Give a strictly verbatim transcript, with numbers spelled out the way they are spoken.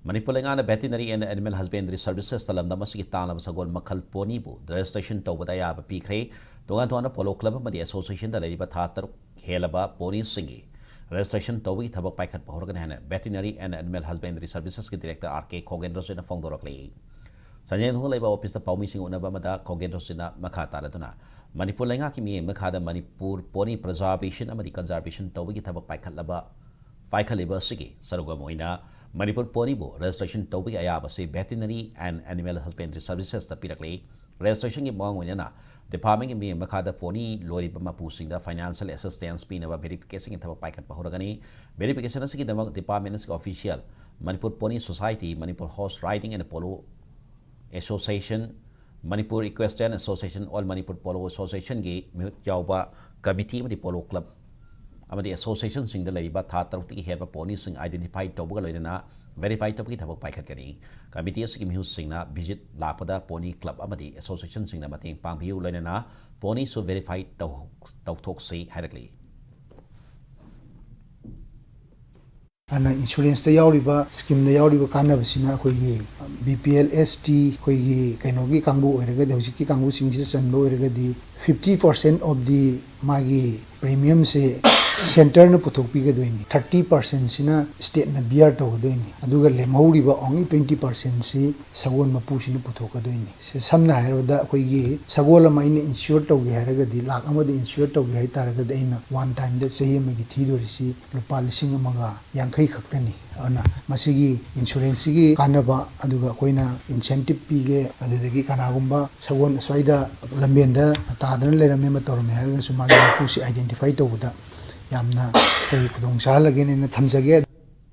ꯃꯅꯤꯄꯨꯔ ꯂꯩꯉꯥꯛꯅ Veterinary and Animal Husbandry Servicesꯇ ꯂꯝꯗꯝ ꯑꯁꯤꯒꯤ ꯇꯥꯡꯂꯕ ꯁꯒꯣꯜ ꯃꯈꯜ ꯄꯣꯅꯤꯕꯨ ꯔꯦꯖꯤꯁꯇ꯭ꯔꯦꯁꯟ ꯇꯧꯕꯗ ꯑꯌꯥꯕ ꯄꯤꯈ꯭ꯔꯦ꯫ ꯇꯣꯉꯥꯟ ꯇꯣꯉꯥꯟꯕ ꯄꯣꯂꯣ ꯀ꯭ꯂꯕ ꯑꯃꯗꯤ ꯑꯦꯁꯣꯁꯤꯌꯦꯁꯟꯗ ꯂꯩꯔꯤꯕ ꯊꯥ ꯇꯔꯨꯛ ꯍꯦꯜꯂꯕ ꯄꯣꯅꯤꯁꯤꯡꯒꯤ ꯔꯦꯖꯤꯁꯇ꯭ꯔꯦꯁꯟ ꯇꯧꯕꯒꯤ ꯊꯕꯛ ꯄꯥꯏꯈꯠꯄ ꯍꯧꯔꯒꯅꯤ ꯍꯥꯏꯅ Veterinary and Animal Husbandry Servicesꯀꯤ ꯗꯤꯔꯦꯛꯇꯔ ꯑꯥꯔ ꯀꯦ ꯈꯣꯒꯦꯟꯗ꯭ꯔꯣꯁꯤꯅ ꯐꯣꯡꯗꯣꯔꯛꯂꯤ꯫ ꯆꯥꯟꯗꯦꯜ ꯈꯨꯡꯒꯪ ꯂꯩꯕ ꯑꯣꯐꯤꯁꯇ ꯄꯥꯎꯃꯤꯁꯤꯡ ꯎꯅꯕ ꯑꯃꯗ ꯈꯣꯒꯦꯟꯗ꯭ꯔꯣꯁꯤꯅ ꯃꯈꯥ ꯇꯥꯔꯗꯨꯅ ꯃꯅꯤꯄꯨꯔ ꯂꯩꯉꯥꯛꯀꯤ ꯃꯤꯠꯌꯦꯡ ꯃꯈꯥꯗ ꯃꯅꯤꯄꯨꯔ ꯄꯣꯅꯤ ꯄ꯭ꯔꯖꯥꯔꯕꯦꯁꯟ ꯑꯃꯗꯤ ꯀꯟꯖꯥꯔꯕꯦꯁꯟ ꯇꯧꯕꯒꯤ ꯊꯕꯛ ꯄꯥꯏꯈꯠꯂꯕ ꯄꯥꯏꯈꯠꯂꯤꯕ ꯑꯁꯤꯒꯤ ꯁꯔꯨꯛ ꯑꯃ ꯑꯣꯏꯅ ꯃꯅꯤꯄꯨꯔ ꯄꯣꯅꯤꯕꯨ ꯔꯦꯖꯤꯁꯇ꯭ꯔꯦꯁꯟ ꯇꯧꯕꯒꯤ ꯑꯌꯥꯕ ꯑꯁꯤ Veterinary and Animal Husbandry Servicesꯇ ꯄꯤꯔꯛꯂꯤ꯫ ꯔꯦꯖꯤꯁꯇ꯭ꯔꯦꯁꯟꯒꯤ ꯃꯑꯣꯡ ꯑꯣꯏꯅꯅ ꯗꯤꯄꯥꯔꯠꯃꯦꯟꯒꯤ ꯃꯤꯠꯌꯦꯡ ꯃꯈꯥꯗ ꯄꯣꯅꯤ ꯂꯣꯏꯔꯤꯕ ꯃꯄꯨꯁꯤꯡꯗ ꯐꯥꯏꯅꯥꯟꯁꯤꯌꯦꯜ ꯑꯦꯁꯤꯁꯇꯦꯟꯁ ꯄꯤꯅꯕ ꯚꯦꯔꯤꯐꯤꯀꯦꯁꯟꯒꯤ ꯊꯕꯛ ꯄꯥꯏꯈꯠꯄ ꯍꯧꯔꯒꯅꯤ꯫ ꯚꯦꯔꯤꯐꯤꯀꯦꯁꯟ ꯑꯁꯤꯒꯤꯗꯃꯛ ꯗꯤꯄꯥꯔꯠꯃꯦꯟ ꯑꯁꯤꯒꯤ official Manipur pony society, Manipur horse riding and polo association, Manipur equestrian association, all Manipur polo ꯑꯦꯁꯣꯁꯤꯌꯦꯁꯟꯒꯤ ꯃꯤꯍꯨꯠ ꯌꯥꯎꯕ ꯀꯃꯤꯇꯤ ꯑꯃꯗꯤ ꯄꯣꯂꯣ ꯀ꯭ꯂꯕ ꯑꯃꯗꯤ ꯑꯦꯁꯣꯁꯤꯌꯦꯁꯟꯁꯤꯡꯗ ꯂꯩꯔꯤꯕ ꯊꯥ ꯇꯔꯨꯛꯇꯒꯤ ꯍꯦꯟꯕ ꯄꯣꯅꯤꯁꯤꯡ ꯑꯥꯏꯗꯦꯟꯇꯤꯐꯥꯏ ꯇꯧꯕꯒ ꯂꯣꯏꯅꯅ ꯚꯦꯔꯤꯐꯥꯏ ꯇꯧꯕꯒꯤ ꯊꯕꯛ ꯄꯥꯏꯈꯠꯀꯅꯤ꯫ ꯀꯃꯤꯇꯤ ꯑꯁꯤꯒꯤ ꯃꯤꯍꯨꯠꯁꯤꯡꯅ ꯚꯤꯖꯤꯠ ꯂꯥꯛꯄꯗ ꯄꯣꯅꯤ ꯀ꯭ꯂꯕ ꯑꯃꯗꯤ ꯑꯦꯁꯣꯁꯤꯌꯦꯁꯟꯁꯤꯡꯅ ꯃꯇꯦꯡ ꯄꯥꯡꯕꯤꯌꯨ, ꯂꯣꯏꯅꯅ ꯄꯣꯅꯤꯁꯨ ꯚꯦꯔꯤꯐꯥꯏ ꯇꯧ-, ꯇꯧꯊꯣꯛꯁꯤ ꯍꯥꯏꯔꯛꯂꯤ꯫ ꯑꯗꯨꯅ ꯏꯟꯁꯨꯔꯦꯟꯁꯇ ꯌꯥꯎꯔꯤꯕ, ꯁ꯭ꯀꯤꯝꯗ ꯌꯥꯎꯔꯤꯕ ꯀꯥꯟꯅꯕꯁꯤꯅ ꯑꯩꯈꯣꯏꯒꯤ ꯕꯤ ꯄꯤ ꯑꯦꯜ, ꯑꯦꯁ ꯇꯤ, ꯑꯩꯈꯣꯏꯒꯤ ꯀꯩꯅꯣꯒꯤ ꯀꯥꯡꯕꯨ ꯑꯣꯏꯔꯒꯗꯤ, ꯍꯧꯖꯤꯛꯀꯤ ꯀꯥꯡꯕꯨꯁꯤꯡꯁꯤꯗ ꯆꯟꯕ ꯑꯣꯏꯔꯒꯗꯤ fifty percent of the ꯃꯥꯒꯤ ꯄ꯭ꯔꯤꯃꯤꯌꯝꯁꯦ ꯁꯦꯟꯇꯔꯅ ꯄꯨꯊꯣꯛꯄꯤꯒꯗꯣꯏꯅꯤ, thirty percentꯁꯤꯅ ꯁ꯭ꯇꯦꯠꯅ ꯕꯤꯌꯥꯔ ꯇꯧꯒꯗꯣꯏꯅꯤ, ꯑꯗꯨꯒ ꯂꯦꯝꯍꯧꯔꯤꯕ only twenty percentꯁꯤ ꯁꯒꯣꯜ ꯃꯄꯨꯁꯤꯅ ꯄꯨꯊꯣꯛꯀꯗꯣꯏꯅꯤ꯫ ꯁꯦ, ꯁꯝꯅ ꯍꯥꯏꯔꯕꯗ, ꯑꯩꯈꯣꯏꯒꯤ ꯁꯒꯣꯜ ꯑꯃ ꯑꯩꯅ ꯏꯟꯁ꯭ꯌꯨꯔ ꯇꯧꯒꯦ ꯍꯥꯏꯔꯒꯗꯤ, ꯂꯥꯛ ꯑꯃꯗ ꯏꯟꯁ꯭ꯌꯨꯔ ꯇꯧꯒꯦ ꯍꯥꯏ ꯇꯥꯔꯒꯗꯤ, ꯑꯩꯅ ꯋꯥꯟ ꯇꯥꯏꯝꯗ ꯆꯍꯤ ꯑꯃꯒꯤ ꯊꯤꯗꯣꯔꯤꯁꯤ ꯂꯨꯄꯥ ꯂꯤꯁꯤꯡ ꯑꯃꯒ ꯌꯥꯡꯈꯩ ꯈꯛꯇꯅꯤ꯫ ꯑꯗꯨꯅ ꯃꯁꯤꯒꯤ ꯏꯟꯁꯨꯔꯦꯟꯁꯀꯤ ꯀꯥꯟꯅꯕ, ꯑꯗꯨꯒ ꯑꯩꯈꯣꯏꯅ ꯏꯟꯁꯦꯟꯇꯤꯞ ꯄꯤꯒꯦ, ꯑꯗꯨꯗꯒꯤ ꯀꯅꯥꯒꯨꯝꯕ ꯁꯒꯣꯜ ꯑꯁ꯭ꯋꯥꯏꯗ ꯂꯝꯕꯦꯟꯗ ꯇꯥꯗꯅ ꯂꯩꯔꯝꯃꯦ ꯑꯃ ꯇꯧꯔꯝꯃꯦ ꯍꯥꯏꯔꯒꯁꯨ, ꯃꯥꯒꯤ ꯃꯄꯨꯁꯤ ꯑꯥꯏꯗꯦꯟꯇꯤꯐꯥꯏ ꯇꯧꯕꯗ ꯌꯥꯝꯅ ꯑꯩꯈꯣꯏ ꯈꯨꯗꯣꯡ ꯆꯥꯍꯜꯂꯒꯦꯅ ꯑꯩꯅ ꯊꯝꯖꯒꯦ꯫